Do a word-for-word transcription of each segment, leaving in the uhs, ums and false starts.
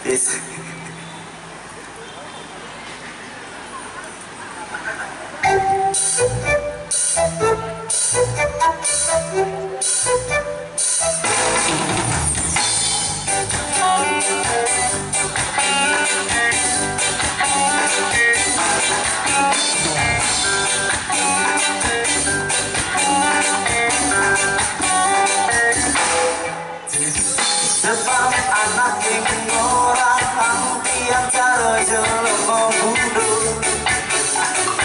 Yes. Sebab anak ing orang ang tiang cara jelema bundo.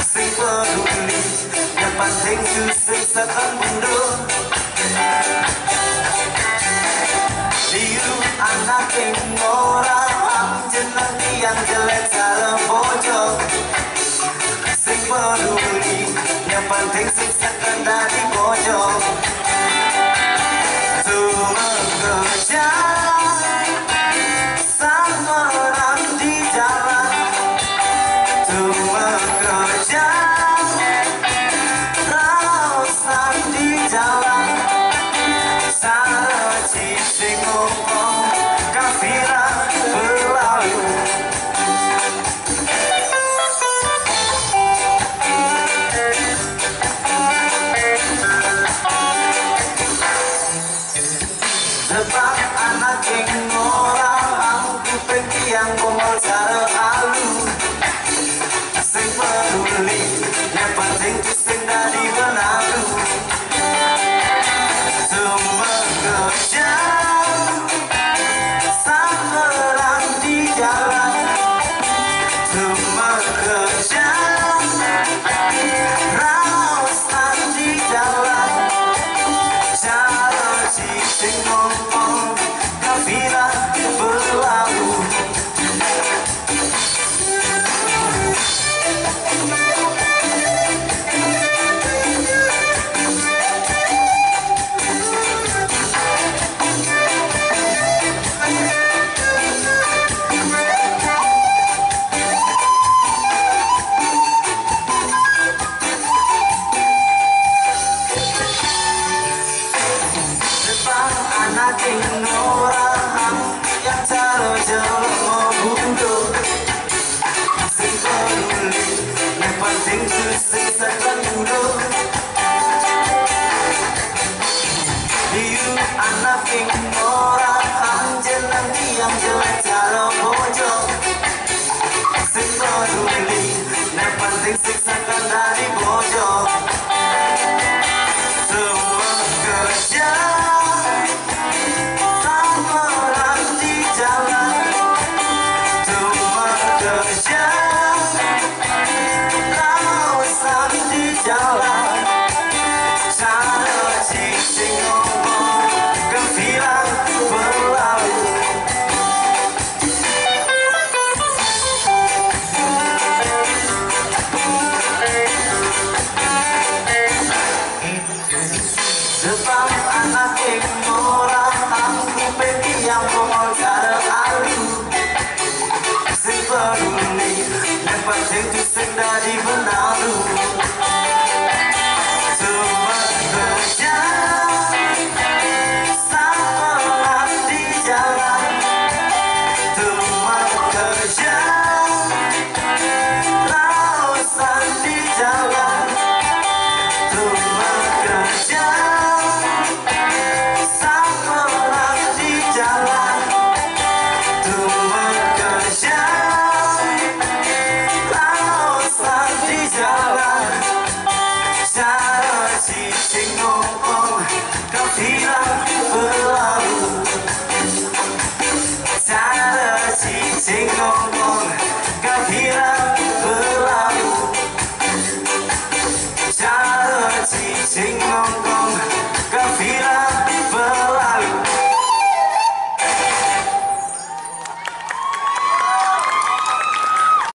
Sing peduli, yang penting tu sing seken bundo. Liu anak ing orang ang jeneng tiang jelek cara bojong. Sing peduli, yang penting sing seken dadi bojong. Tumekeja samerang di jalan. Tumekeja raosan di jalan. Sara ci sing ngomong kafiran berlalu. Sebab anak ing orang ang kuping tiang bongol cara alu. Sing peduli, yang penting tu sing dadi benalu. Tumekeja samerang di jalan. Tumekeja raosan di jalan. Cara ci sing ngomong kafiran berlalu. Sebab anak ing